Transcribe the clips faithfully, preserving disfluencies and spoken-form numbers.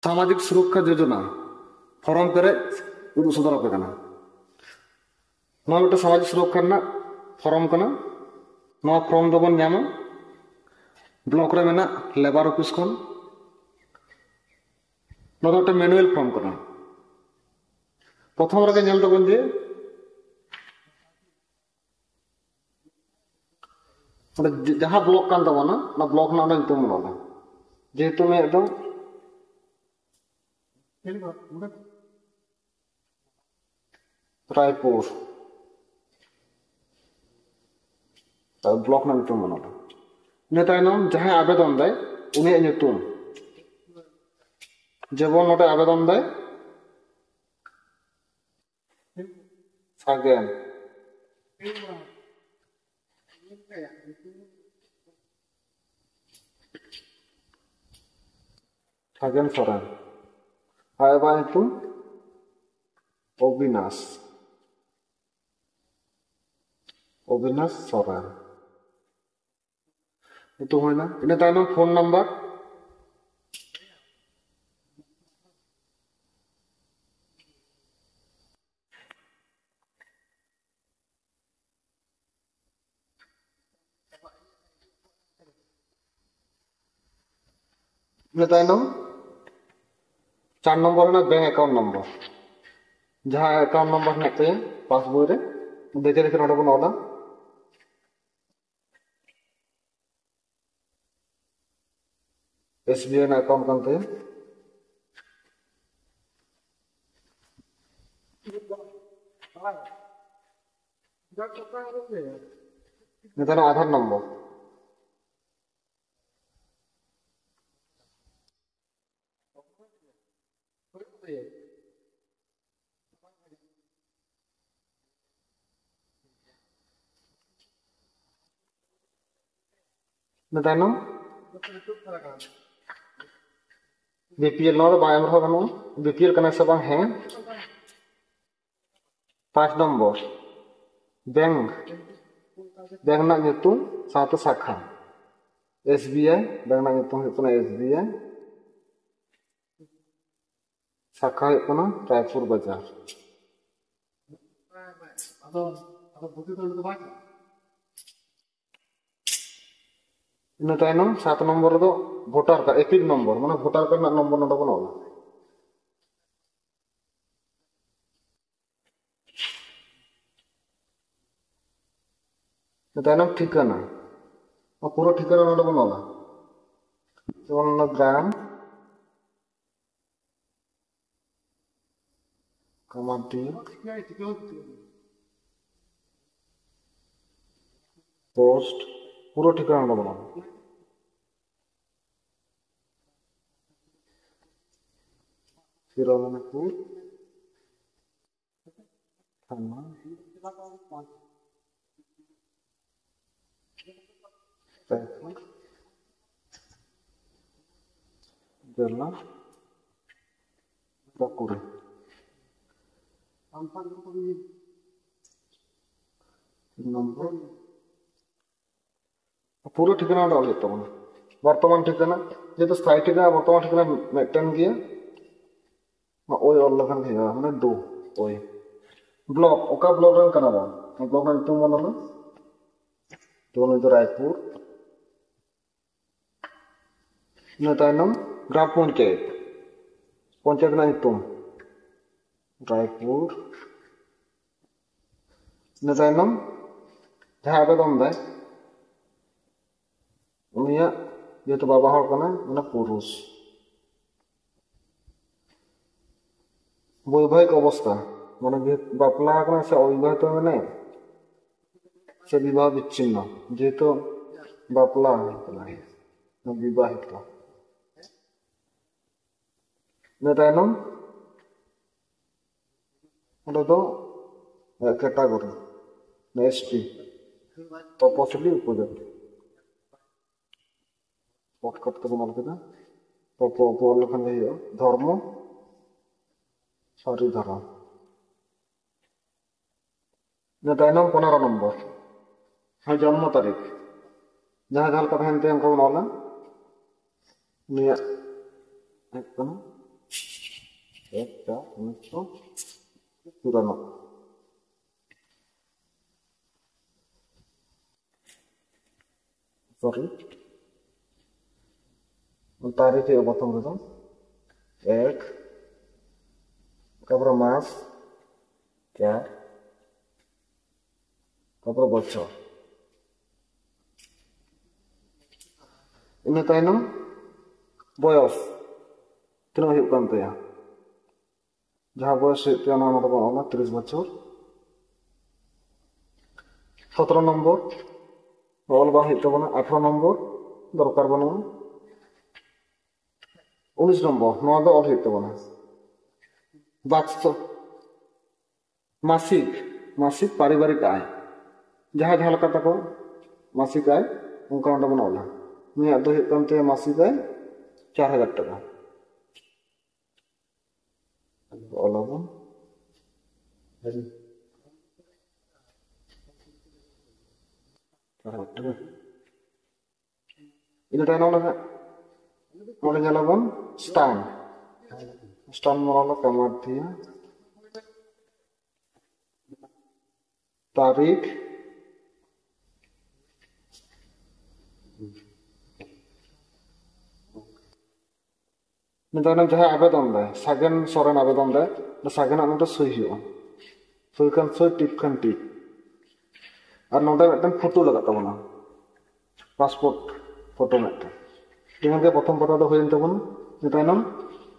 ᱥᱟᱢᱟᱡᱤᱠ ᱥᱩᱨᱚᱠᱠᱷᱟ ᱡᱳᱡᱚᱱᱟ ᱯᱷᱚᱨᱚᱢ ᱯᱮᱨᱮᱡ ᱩᱫᱩᱜ ᱥᱚᱫᱚᱨ ᱟᱯᱮ ᱠᱟᱱᱟ᱾ ᱱᱚᱣᱟ ᱢᱤᱫᱴᱟᱝ ᱥᱟᱢᱟᱡᱤᱠ ᱥᱩᱨᱚᱠᱠᱷᱟ ᱨᱮᱱᱟᱜ ᱯᱷᱚᱨᱚᱢ ᱠᱟᱱᱟ᱾ ᱱᱚᱣᱟ ᱯᱷᱚᱨᱚᱢ ᱫᱚᱵᱚᱱ ᱧᱟᱢᱟ ᱵᱞᱚᱠ ᱨᱮ ᱢᱮᱱᱟᱜ ᱞᱮᱵᱟᱨ ᱚᱯᱷᱤᱥ ᱠᱷᱚᱱ᱾ ᱱᱚᱣᱟ ᱫᱚ ᱢᱤᱫᱴᱟᱝ ᱢᱮᱱᱩᱣᱟᱞ ᱯᱷᱚᱨᱚᱢ ᱠᱟᱱᱟ᱾ ᱯᱨᱚᱛᱷᱚᱢ ᱨᱮᱜᱮ ᱧᱮᱞ ᱛᱟᱵᱚᱱ ᱡᱮ ᱚᱸᱰᱮ ᱡᱟᱦᱟᱸ ᱵᱞᱚᱠ ᱠᱟᱱ ᱛᱟᱵᱚᱱᱟ, ᱚᱱᱟ ᱵᱞᱚᱠ ᱨᱮᱱᱟᱜ ᱚᱸᱰᱮ ᱧᱩᱛᱩᱢ ᱵᱚᱱ ᱚᱞᱟ᱾ ᱡᱮᱦᱮᱛᱩ ᱢᱮᱱᱮᱫ ᱫᱚ ᱨᱟᱭᱯᱩᱨ, ᱛᱟᱨ ᱵᱞᱚᱠ ᱨᱮᱱᱟᱜ ᱧᱩᱛᱩᱢ ᱵᱚᱱ ᱚᱞᱟ᱾ ᱤᱱᱟᱹ ᱛᱟᱭᱱᱚᱢ ᱡᱟᱦᱟᱸᱭ ᱟᱵᱮᱫᱚᱱ ᱫᱟᱭ, ᱩᱱᱤᱭᱟᱜ ᱧᱩᱛᱩᱢ, ᱡᱮᱢᱚᱱ ᱱᱚᱰᱮ ᱟᱵᱮᱫᱚᱱ ᱫᱟᱭ ᱥᱟᱜᱮᱱ, ᱥᱟᱜᱮᱱ ᱥᱚᱨᱮᱱ᱾ ᱟᱡ ᱵᱟᱵᱟᱣᱟᱜ ᱧᱩᱛᱩᱢ ᱚᱵᱤᱱᱟᱥ, ᱚᱵᱤᱱᱟᱥ ᱥᱚᱨᱮᱱ᱾ ᱧᱩᱛᱩᱢ ᱦᱩᱭᱱᱟ᱾ ᱤᱱᱟᱹ ᱛᱟᱭᱱᱚᱢ ᱯᱷᱳᱱ ᱱᱟᱢᱵᱟᱨ᱾ ᱤᱱᱟᱹ ᱛᱟᱭᱱᱚᱢ ᱪᱟᱨ ᱱᱚᱢᱵᱚᱨ ᱨᱮᱱᱟᱜ ᱵᱮᱝᱠ ᱮᱠᱟᱣᱩᱱᱴ ᱱᱚᱢᱵᱚᱨ, ᱡᱟᱦᱟᱸ ᱮᱠᱟᱣᱩᱱᱴ ᱱᱚᱢᱵᱚᱨ ᱦᱮᱱᱟᱜ ᱛᱟᱭᱟ ᱯᱟᱥᱵᱳᱭ ᱨᱮ, ᱫᱮᱠᱷᱮ ᱫᱮᱠᱷᱮ ᱱᱚᱰᱮ ᱵᱚᱱ ᱚᱞᱟ᱾ ᱮᱥ ᱵᱤ ᱟᱭ ᱨᱮᱱᱟᱜ ᱮᱠᱟᱣᱩᱱᱴ ᱠᱟᱱ ᱛᱟᱭᱟ᱾ ᱱᱮᱛᱟᱨ ᱟᱫᱷᱟᱨ ᱱᱚᱢᱵᱚᱨ᱾ ᱤᱱᱟᱹ ᱛᱟᱭᱱᱚᱢ ᱵᱤ ᱯᱤ ᱮᱞ, ᱱᱚᱣᱟ ᱫᱚ ᱵᱟᱝ ᱮᱢ ᱨᱮᱦᱚᱸ ᱜᱟᱱᱚᱜᱼᱟ, ᱵᱤ ᱯᱤ ᱮᱞ ᱠᱟᱱᱟ ᱥᱮ ᱵᱟᱝ? ᱦᱮᱸ᱾ ᱯᱟᱸᱪ ᱱᱚᱢᱵᱚᱨ, ᱵᱮᱝᱠ, ᱵᱮᱝᱠ ᱨᱮᱱᱟᱜ ᱧᱩᱛᱩᱢ ᱥᱟᱶᱛᱮ ᱥᱟᱠᱷᱟ᱾ ᱮᱥ ᱵᱤ ᱟᱭ, ᱵᱮᱝᱠ ᱨᱮᱱᱟᱜ ᱧᱩᱛᱩᱢ ᱦᱩᱭᱩᱜ ᱠᱟᱱᱟ ᱮᱥ ᱵᱤ ᱟᱭ᱾ ᱥᱟᱠᱷᱟ ᱦᱩᱭᱩᱜ ᱠᱟᱱᱟ ᱨᱟᱭᱯᱩᱨ ᱵᱟᱡᱟᱨ᱾ ᱤᱱᱟᱹ ᱛᱟᱭᱱᱚᱢ ᱥᱟᱛ ᱱᱚᱢᱵᱚᱨ ᱨᱮᱫᱚ ᱵᱷᱳᱴᱟᱨ ᱠᱟᱨᱰ, ᱮᱯᱤᱠ ᱱᱚᱢᱵᱚᱨ, ᱢᱟᱱᱮ ᱵᱷᱳᱴᱟᱨ ᱠᱟᱨᱰ ᱨᱮᱱᱟᱜ ᱱᱚᱢᱵᱚᱨ ᱱᱚᱰᱮ ᱵᱚᱱ ᱚᱞᱟ᱾ ᱤᱱᱟᱹ ᱛᱟᱭᱱᱚᱢ ᱴᱷᱤᱠᱟᱹᱱᱟ, ᱯᱩᱨᱟᱹ ᱴᱷᱤᱠᱟᱹᱱᱟ ᱱᱚᱰᱮ ᱵᱚᱱ ᱚᱞᱟ᱾ ᱡᱮᱢᱚᱱ ᱚᱱᱟ ᱜᱨᱟᱢ, ᱠᱟᱢᱟᱨᱰᱤ, ᱯᱳᱥᱴ, ᱯᱩᱨᱟᱹ ᱴᱷᱤᱠᱟᱹᱱᱟ ᱱᱚᱰᱮ ᱵᱚᱱ ᱚᱞᱟ᱾ ᱥᱤᱨᱟᱹᱢᱚᱱᱤᱯᱩᱨ ᱛᱷᱟᱱᱟ᱾ ᱡᱮᱞᱟ ᱵᱟᱸᱠᱩᱲᱟ᱾ ᱱᱚᱢᱵᱚᱨ ᱯᱩᱨᱟᱹ ᱴᱷᱤᱠᱟᱹᱱᱟ ᱚᱸᱰᱮ ᱚᱞ ᱦᱩᱭᱩᱜ ᱛᱟᱵᱚᱱᱟ᱾ ᱵᱚᱨᱛᱚᱢᱟᱱ ᱴᱷᱤᱠᱟᱹᱱᱟ, ᱡᱮᱦᱮᱛᱩ ᱥᱛᱷᱟᱭᱤ ᱴᱷᱤᱠᱟᱹᱱᱟ ᱵᱚᱨᱛᱚᱢᱟᱱ ᱴᱷᱤᱠᱟᱹᱱᱟ ᱢᱤᱫᱴᱮᱱ ᱜᱮᱭᱟ, ᱚᱱᱟ ᱳᱭ ᱚᱞ ᱞᱮᱠᱷᱟᱱ ᱜᱮ ᱦᱩᱭᱩᱜᱼᱟ, ᱢᱟᱱᱮ ᱰᱩ ᱳᱭ᱾ ᱵᱞᱚᱠ, ᱚᱠᱟ ᱵᱞᱚᱠ ᱨᱮᱱ ᱠᱟᱱᱟ ᱵᱚᱱ? ᱵᱞᱚᱠ ᱨᱮᱱᱟᱜ ᱧᱩᱛᱩᱢ ᱵᱚᱱ ᱚᱞᱟ, ᱡᱮᱢᱚᱱ ᱱᱩᱭ ᱫᱚ ᱨᱟᱭᱯᱩᱨ᱾ ᱤᱱᱟᱹ ᱛᱟᱭᱱᱚᱢ ᱜᱨᱟᱢ ᱯᱚᱧᱪᱟᱭᱮᱛ, ᱯᱚᱧᱪᱟᱭᱮᱛ ᱨᱮᱱᱟᱜ ᱧᱩᱛᱩᱢ ᱨᱟᱭᱯᱩᱨ᱾ ᱤᱱᱟᱹ ᱛᱟᱭᱱᱚᱢ ᱡᱟᱦᱟᱸᱭ ᱟᱵᱮᱫᱚᱱ ᱫᱟᱭ, ᱩᱱᱤᱭᱟᱜ ᱡᱮᱦᱮᱛᱩ ᱵᱟᱵᱟ ᱦᱚᱲ ᱠᱟᱱᱟᱭ, ᱢᱟᱱᱮ ᱯᱩᱨᱩᱥ᱾ ᱵᱳᱭᱵᱟᱦᱤᱠ ᱚᱵᱚᱥᱛᱟ, ᱢᱟᱱᱮ ᱡᱮᱦᱮᱛᱩ ᱵᱟᱯᱞᱟ ᱠᱟᱱᱟᱭ ᱥᱮ ᱚᱵᱤᱵᱟᱦᱤᱛᱚ ᱢᱮᱱᱟᱭ ᱥᱮ ᱵᱤᱵᱟᱦ ᱵᱤᱪᱪᱷᱤᱱᱱᱚ, ᱡᱮᱦᱮᱛᱩ ᱵᱟᱯᱞᱟ ᱠᱟᱱᱟᱭ, ᱵᱤᱵᱟᱦᱤᱛᱚ᱾ ᱤᱱᱟᱹ ᱛᱟᱭᱱᱚᱢ ᱚᱸᱰᱮ ᱫᱚ ᱠᱮᱴᱟᱜᱚᱨᱤ, ᱮᱥ ᱴᱤ, ᱛᱚᱯᱚᱥᱤᱞᱤ ᱩᱯᱚᱡᱟᱹᱛᱤ᱾ ᱥᱚᱨᱴᱠᱟᱴ ᱛᱮᱵᱚᱱ ᱚᱞ ᱠᱮᱫᱟ᱾ ᱛᱚᱯᱚ, ᱚᱯᱚ ᱚᱞ ᱞᱮᱠᱷᱟᱱ ᱜᱮ ᱦᱩᱭᱩᱜᱼᱟ ᱫᱷᱚᱨᱢᱚ ᱥᱟᱹᱨᱤ ᱫᱷᱚᱨᱚᱢ᱾ ᱤᱱᱟᱹ ᱛᱟᱭᱱᱚᱢ ᱯᱚᱱᱮᱨᱚ ᱱᱚᱢᱵᱚᱨ, ᱦᱮᱸ, ᱡᱚᱱᱢᱚ ᱛᱟᱹᱨᱤᱠᱷ᱾ ᱡᱟᱦᱟᱸ ᱡᱟᱦᱟᱸ ᱞᱮᱠᱟ ᱛᱟᱦᱮᱱ ᱛᱟᱭᱟ ᱚᱱᱠᱟ ᱵᱚᱱ ᱚᱞᱟ᱾ ᱩᱱᱤᱭᱟᱜ ᱦᱩᱭᱩᱜ ᱠᱟᱱᱟ ᱮᱠ ᱪᱟᱨ ᱩᱱᱤᱥᱥᱚ ᱪᱩᱨᱟᱱᱚᱵᱵᱳᱭ᱾ ᱥᱚᱨᱤ, ᱛᱟᱹᱨᱤᱠᱷ ᱦᱩᱭᱩᱜᱼᱟ ᱯᱨᱚᱛᱷᱚᱢ ᱨᱮᱫᱚ ᱮᱠ, ᱛᱟᱨᱯᱚᱨᱮ ᱢᱟᱥ ᱪᱟᱨ, ᱛᱟᱨᱯᱚᱨᱮ ᱵᱚᱪᱷᱚᱨ᱾ ᱤᱱᱟᱹ ᱛᱟᱭᱱᱚᱢ ᱵᱚᱭᱚᱥ ᱛᱤᱱᱟᱹᱜ ᱦᱩᱭᱩᱜ ᱠᱟᱱ ᱛᱟᱭᱟ? ᱡᱟᱦᱟᱸ ᱵᱚᱭᱚᱥ ᱦᱩᱭᱩᱜ ᱛᱟᱭᱟ, ᱚᱱᱟ ᱱᱚᱰᱮ ᱵᱚᱱ ᱚᱞᱟ ᱛᱤᱨᱤᱥ ᱵᱚᱪᱷᱚᱨ᱾ ᱥᱚᱛᱨᱚ ᱱᱚᱢᱵᱚᱨ ᱚᱞ ᱵᱟᱝ ᱦᱩᱭᱩᱜ ᱛᱟᱵᱚᱱᱟ, ᱟᱴᱷᱨᱚ ᱱᱚᱢᱵᱚᱨ ᱫᱚᱨᱠᱟᱨ ᱵᱟᱹᱱᱩᱜᱼᱟ᱾ ᱩᱱᱤᱥ ᱱᱚᱢᱵᱚᱨ, ᱱᱚᱣᱟ ᱫᱚ ᱚᱞ ᱦᱩᱭᱩᱜ ᱛᱟᱵᱚᱱᱟ᱾ ᱵᱟᱥᱛᱚᱵ, ᱢᱟᱥᱤᱠ, ᱢᱟᱥᱤᱠ ᱯᱟᱨᱤᱵᱟᱨᱤᱠ ᱟᱭ, ᱡᱟᱦᱟᱸ ᱡᱟᱦᱟᱸ ᱞᱮᱠᱟ ᱛᱟᱠᱚ ᱢᱟᱥᱤᱠ ᱟᱭ, ᱚᱱᱠᱟ ᱚᱸᱰᱮ ᱵᱚᱱ ᱚᱞᱟ᱾ ᱱᱩᱭᱟᱜ ᱫᱚ ᱦᱩᱭᱩᱜ ᱠᱟᱱ ᱛᱟᱭᱟ ᱢᱟᱥᱤᱠ ᱟᱭ ᱪᱟᱨ ᱦᱟᱡᱟᱨ ᱴᱟᱠᱟ᱾ ᱚᱞᱟᱵᱚᱱ᱾ ᱤᱱᱟᱹ ᱛᱟᱭᱱᱚᱢ ᱨᱮ ᱦᱟᱸᱜ ᱱᱚᱰᱮ ᱧᱮᱞᱟᱵᱚᱱ ᱥᱛᱷᱟᱱ᱾ ᱥᱛᱷᱟᱱ ᱢᱚᱨᱚᱞ ᱠᱟᱢᱟᱨᱛᱷᱤᱭᱟ᱾ ᱛᱟᱹᱨᱤᱠᱷ᱾ ᱱᱤᱛᱚᱜ ᱚᱱᱮ ᱡᱟᱦᱟᱸᱭ ᱟᱵᱮᱫᱚᱱ ᱫᱟᱭ, ᱥᱟᱜᱮᱱ ᱥᱚᱨᱮᱱ ᱟᱵᱮᱫᱚᱱ ᱫᱟᱭ, ᱚᱸᱰᱮ ᱥᱟᱜᱮᱱᱟᱜ ᱱᱚᱰᱮ ᱥᱳᱭ ᱦᱩᱭᱩᱜᱼᱟ᱾ ᱥᱳᱭ ᱠᱷᱟᱱ ᱥᱳᱭ, ᱴᱤᱯ ᱠᱷᱟᱱ ᱴᱤᱯ᱾ ᱟᱨ ᱱᱚᱰᱮ ᱢᱤᱫᱴᱮᱱ ᱯᱷᱳᱴᱳ ᱞᱟᱜᱟᱜ ᱛᱟᱵᱚᱱᱟ, ᱯᱟᱥᱯᱳᱨᱴ ᱯᱷᱳᱴᱳ ᱢᱤᱫᱴᱮᱱ᱾ ᱡᱮᱢᱚᱱ ᱜᱮ ᱯᱨᱚᱛᱷᱚᱢ ᱯᱟᱛᱟ ᱫᱚ ᱦᱩᱭᱮᱱ ᱛᱟᱵᱚᱱᱟ, ᱤᱱᱟᱹ ᱛᱟᱭᱱᱚᱢ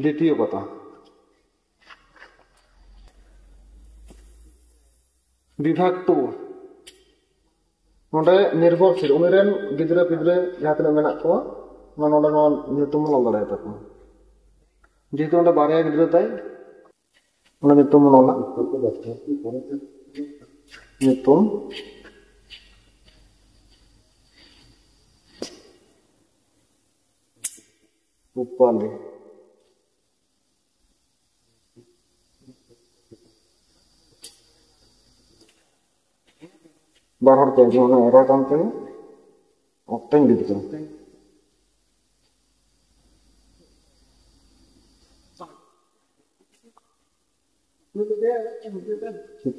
ᱫᱤᱛᱤᱭᱚ ᱯᱟᱛᱟ᱾ ᱵᱤᱵᱷᱟᱜᱽ ᱴᱩ, ᱱᱚᱰᱮ ᱱᱤᱨᱵᱷᱚᱨᱥᱤᱞ, ᱩᱱᱤ ᱨᱮᱱ ᱜᱤᱫᱽᱨᱟᱹ ᱯᱤᱫᱽᱨᱟᱹ ᱡᱟᱦᱟᱸ ᱛᱤᱱᱟᱹᱜ ᱢᱮᱱᱟᱜ ᱠᱚᱣᱟ, ᱚᱱᱟ ᱱᱚᱰᱮ ᱱᱚᱣᱟ ᱧᱩᱛᱩᱢ ᱵᱚᱱ ᱚᱞ ᱫᱟᱲᱮᱭᱟᱛᱟ ᱠᱚᱣᱟ᱾ ᱡᱮᱦᱮᱛᱩ ᱚᱸᱰᱮ ᱵᱟᱨᱭᱟ ᱜᱤᱫᱽᱨᱟᱹ ᱛᱟᱭ, ᱚᱱᱟ ᱧᱩᱛᱩᱢ ᱵᱚᱱ ᱚᱞᱟ᱾ ᱧᱩᱛᱩᱢ ᱨᱩᱯᱟᱞᱤ᱾ ᱵᱟᱨ ᱦᱚᱲ ᱛᱮ ᱚᱱᱟ ᱮᱨᱟ ᱠᱟᱱ ᱛᱮ ᱚᱠᱛᱮᱧ ᱜᱤᱫᱽᱨᱟᱹ᱾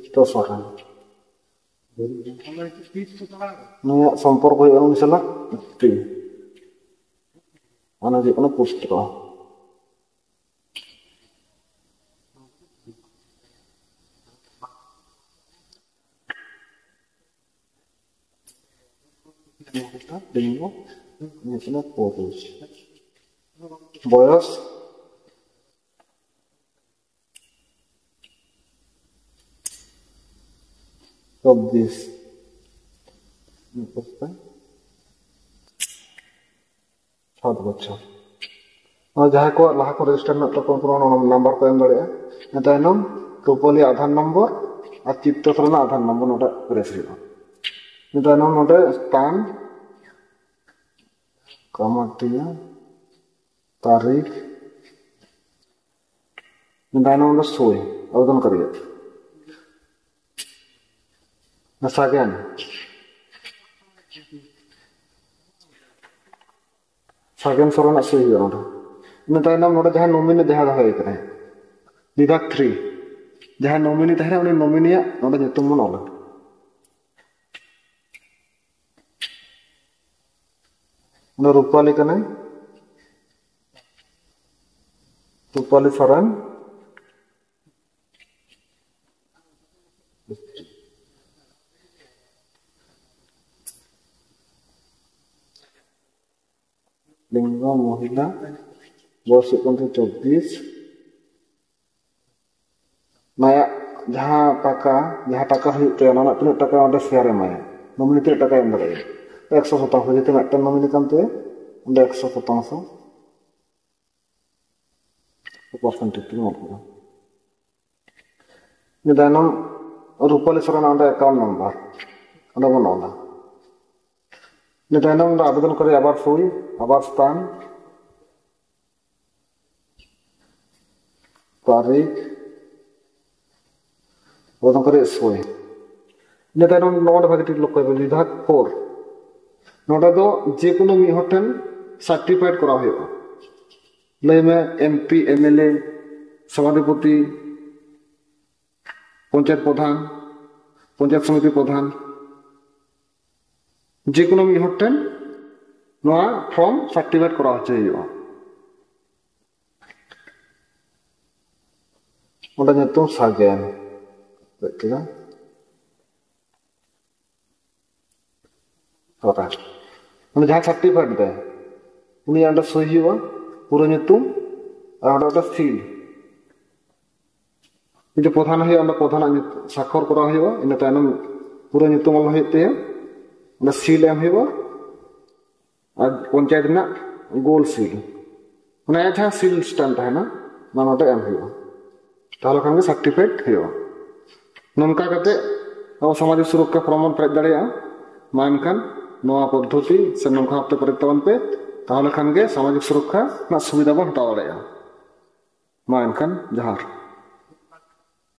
ᱪᱤᱛᱛᱚ ᱥᱚᱨᱮᱱ᱾ ᱱᱩᱭᱟᱜ ᱥᱚᱢᱯᱚᱨᱠᱚ ᱦᱩᱭᱩᱜᱼᱟ ᱩᱱᱤ ᱥᱟᱞᱟᱜ ᱛᱤ᱾ ᱚᱱᱟ ᱫᱚ ᱦᱩᱭᱩᱜ ᱠᱟᱱᱟ ᱯᱩᱥᱛᱚ᱾ ᱵᱚᱭᱚᱥ ᱪᱚᱵᱵᱤᱥ᱾ ᱥᱟᱛ ᱵᱚᱪᱷᱚᱨ᱾ ᱱᱚᱣᱟ ᱡᱟᱦᱟᱸᱭ ᱠᱚᱣᱟᱜ ᱞᱟᱦᱟ ᱠᱷᱚᱱ ᱨᱮᱡᱤᱥᱴᱟᱨ ᱢᱮᱱᱟᱜ ᱛᱟᱠᱚᱣᱟ, ᱩᱱᱠᱩ ᱱᱚᱣᱟ ᱱᱟᱢᱵᱟᱨ ᱠᱚ ᱮᱢ ᱫᱟᱲᱮᱭᱟᱜᱼᱟ᱾ ᱤᱱᱟᱹ ᱛᱟᱭᱱᱚᱢ ᱨᱩᱯᱟᱞᱤ ᱟᱫᱷᱟᱨ ᱱᱚᱢᱵᱚᱨ ᱟᱨ ᱪᱤᱛᱛᱚ ᱥᱚᱨᱮᱱᱟᱜ ᱟᱫᱷᱟᱨ ᱱᱚᱢᱵᱚᱨ ᱱᱚᱰᱮ ᱯᱨᱮᱥ ᱦᱩᱭᱩᱜᱼᱟ᱾ ᱤᱱᱟᱹ ᱛᱟᱭᱱᱚᱢ ᱱᱚᱰᱮ ᱥᱛᱷᱟᱱ, ᱠᱟᱢᱟᱴᱤᱭᱟ, ᱛᱟᱹᱨᱤᱠᱷ, ᱤᱱᱟᱹ ᱛᱟᱭᱱᱚᱢ ᱱᱚᱰᱮ ᱥᱳᱭ, ᱟᱵᱮᱫᱚᱱ ᱠᱟᱨᱤᱭᱟᱜ᱾ ᱥᱟᱜᱮᱱ, ᱥᱟᱜᱮᱱ ᱥᱚᱨᱮᱱᱟᱜ ᱥᱳᱭ ᱦᱩᱭᱩᱜᱼᱟ ᱱᱚᱰᱮ᱾ ᱤᱱᱟᱹ ᱛᱟᱭᱱᱚᱢ ᱱᱚᱰᱮ ᱡᱟᱦᱟᱸ ᱱᱚᱢᱤᱱᱤ ᱡᱟᱦᱟᱸ ᱫᱚᱦᱚᱭ ᱠᱟᱱᱟᱭ, ᱵᱤᱵᱷᱟᱜᱽ ᱛᱷᱨᱤ, ᱡᱟᱦᱟᱸᱭ ᱱᱚᱢᱤᱱᱤ ᱛᱟᱦᱮᱱᱟ, ᱩᱱᱤ ᱱᱚᱢᱤᱱᱤᱭᱟᱜ ᱱᱚᱰᱮ ᱧᱩᱛᱩᱢ ᱵᱚᱱ ᱚᱞᱟ᱾ ᱩᱱᱤ ᱨᱩᱯᱟᱞᱤ ᱠᱟᱱᱟᱭ, ᱨᱩᱯᱟᱞᱤ ᱥᱚᱨᱮᱱ᱾ ᱞᱤᱝᱜᱚ ᱢᱚᱦᱤᱞᱟ, ᱵᱚᱭᱚᱥ ᱦᱩᱭᱩᱜ ᱠᱟᱱ ᱛᱟᱭᱟ ᱪᱚᱵᱵᱤᱥ᱾ ᱱᱟᱭᱟᱜ ᱡᱟᱦᱟᱸ ᱴᱟᱠᱟ, ᱡᱟᱦᱟᱸ ᱴᱟᱠᱟ ᱦᱩᱭᱩᱜ ᱛᱟᱭᱟ, ᱚᱱᱟ ᱨᱮᱱᱟᱜ ᱛᱤᱱᱟᱹᱜ ᱴᱟᱠᱟ ᱚᱸᱰᱮ ᱥᱮᱭᱟᱨ ᱮᱢᱟᱭᱟ, ᱱᱚᱢᱤᱱᱤ ᱛᱤᱱᱟᱹᱜ ᱴᱟᱠᱟᱭ ᱮᱢ ᱫᱟᱲᱮᱭᱟᱜᱼᱟ? ᱮᱠᱥᱚ ᱥᱚᱛᱟᱝᱥᱚ᱾ ᱡᱮᱦᱮᱛᱩ ᱢᱤᱫᱴᱟᱝ ᱱᱚᱢᱤᱱᱤ ᱠᱟᱱ ᱛᱟᱭᱟ, ᱚᱸᱰᱮ ᱮᱠᱥᱚ ᱥᱚᱛᱟᱝᱥᱚ ᱯᱟᱨᱥᱮᱱᱴᱮᱡᱽ ᱛᱮᱜᱮ ᱮᱢᱟ ᱠᱚᱣᱟ᱾ ᱤᱱᱟᱹ ᱛᱟᱭᱱᱚᱢ ᱨᱩᱯᱟᱞᱤ ᱥᱚᱨᱮᱱᱟᱜ ᱚᱸᱰᱮ ᱮᱠᱟᱣᱩᱱᱴ ᱱᱟᱢᱵᱟᱨ ᱚᱸᱰᱮ ᱵᱚᱱ ᱚᱞᱟ᱾ ᱤᱱᱟᱹ ᱛᱟᱭᱱᱚᱢ ᱫᱚ ᱟᱵᱮᱫᱚᱱ ᱠᱟᱨᱤ ᱟᱵᱟᱨ ᱥᱳᱭ, ᱟᱵᱟᱨ ᱥᱛᱷᱟᱱ, ᱛᱟᱹᱨᱤᱠᱷ, ᱟᱵᱮᱫᱚᱱ ᱠᱟᱨᱤ ᱥᱳᱭ᱾ ᱤᱱᱟᱹ ᱛᱟᱭᱱᱚᱢ ᱱᱚᱰᱮ ᱵᱷᱟᱜᱮ ᱴᱷᱤᱠ ᱞᱚᱠᱠᱷᱚᱭ ᱵᱮᱱ, ᱵᱤᱵᱷᱟᱜᱽ ᱯᱷᱳᱨ᱾ ᱱᱚᱰᱮ ᱫᱚ ᱡᱮ ᱠᱳᱱᱳ ᱢᱤᱫ ᱦᱚᱲ ᱴᱷᱮᱱ ᱥᱟᱨᱴᱤᱯᱷᱟᱭᱤᱰ ᱠᱚᱨᱟᱣ ᱦᱩᱭᱩᱜᱼᱟ᱾ ᱞᱟᱹᱭ ᱢᱮ, M P, M L A, ᱥᱚᱵᱷᱟᱫᱷᱤᱯᱚᱛᱤ, ᱯᱚᱧᱪᱟᱭᱮᱛ ᱯᱨᱚᱫᱷᱟᱱ, ᱯᱚᱧᱪᱟᱭᱮᱛ ᱥᱚᱢᱤᱛᱤ ᱯᱨᱚᱫᱷᱟᱱ, ᱡᱮ ᱠᱳᱱᱳ ᱢᱤᱫ ᱦᱚᱲ ᱴᱷᱮᱱ ᱱᱚᱣᱟ ᱯᱷᱚᱨᱢ ᱥᱟᱨᱴᱤᱯᱷᱤᱠᱮᱴ ᱠᱚᱨᱟᱣ ᱦᱚᱪᱚᱭ ᱦᱩᱭᱩᱜᱼᱟ᱾ ᱚᱸᱰᱮ ᱧᱩᱛᱩᱢ ᱥᱟᱜᱮᱱ ᱪᱮᱫ ᱠᱮᱫᱟ᱾ ᱥᱚᱨᱮᱱ᱾ ᱩᱱᱤ ᱡᱟᱦᱟᱸᱭ ᱥᱟᱨᱴᱤᱯᱷᱤᱠᱮᱴ ᱫᱟᱭ, ᱩᱱᱤᱭᱟᱜ ᱚᱸᱰᱮ ᱥᱳᱭ ᱦᱩᱭᱩᱜᱼᱟ, ᱯᱩᱨᱟᱹ ᱧᱩᱛᱩᱢ, ᱟᱨ ᱚᱸᱰᱮ ᱚᱸᱰᱮ ᱥᱤᱞ᱾ ᱡᱩᱫᱤ ᱯᱨᱚᱫᱷᱟᱱ ᱦᱩᱭᱩᱜᱼᱟ, ᱚᱸᱰᱮ ᱯᱨᱚᱫᱷᱟᱱᱟᱜ ᱧᱩᱛᱩᱢ ᱥᱟᱠᱷᱚᱨ ᱠᱚᱨᱟᱣ ᱦᱩᱭᱩᱜᱼᱟ, ᱤᱱᱟᱹ ᱛᱟᱭᱱᱚᱢ ᱯᱩᱨᱟᱹ ᱧᱩᱛᱩᱢ ᱚᱞ ᱦᱩᱭᱩᱜ ᱛᱟᱭᱟ, ᱚᱸᱰᱮ ᱥᱤᱞ ᱮᱢ ᱦᱩᱭᱩᱜᱼᱟ, ᱟᱨ ᱯᱚᱧᱪᱟᱭᱮᱛ ᱨᱮᱱᱟᱜ ᱜᱳᱞ ᱥᱤᱞ, ᱚᱱᱟ ᱡᱟᱦᱟᱸ ᱥᱤᱞ ᱥᱴᱮᱢ ᱛᱟᱦᱮᱱᱟ, ᱚᱱᱟ ᱱᱚᱰᱮ ᱮᱢ ᱦᱩᱭᱩᱜᱼᱟ᱾ ᱛᱟᱦᱚᱞᱮ ᱠᱷᱟᱱ ᱜᱮ ᱥᱟᱨᱴᱤᱯᱷᱤᱠᱮᱴ ᱦᱩᱭᱩᱜᱼᱟ᱾ ᱱᱚᱝᱠᱟ ᱠᱟᱛᱮ ᱟᱵᱚ ᱥᱟᱢᱟᱡᱤᱠ ᱥᱩᱨᱚᱠᱠᱷᱟ ᱯᱷᱚᱨᱢ ᱵᱚᱱ ᱯᱮᱨᱮᱡ ᱫᱟᱲᱮᱭᱟᱜᱼᱟ᱾ ᱢᱟ ᱮᱱᱠᱷᱟᱱ ᱱᱚᱣᱟ ᱯᱚᱫᱽᱫᱷᱚᱛᱤ ᱥᱮ ᱱᱚᱝᱠᱟ ᱵᱷᱟᱵᱛᱮ ᱯᱮᱨᱮᱡ ᱛᱟᱵᱚᱱ ᱯᱮ, ᱛᱟᱦᱚᱞᱮ ᱠᱷᱟᱱ ᱜᱮ ᱥᱟᱢᱟᱡᱤᱠ ᱥᱩᱨᱚᱠᱠᱷᱟ ᱨᱮᱱᱟᱜ ᱥᱩᱵᱤᱫᱷᱟ ᱵᱚᱱ ᱦᱟᱛᱟᱣ ᱫᱟᱲᱮᱭᱟᱜᱼᱟ᱾ ᱢᱟ ᱮᱱᱠᱷᱟᱱ ᱡᱚᱦᱟᱨ᱾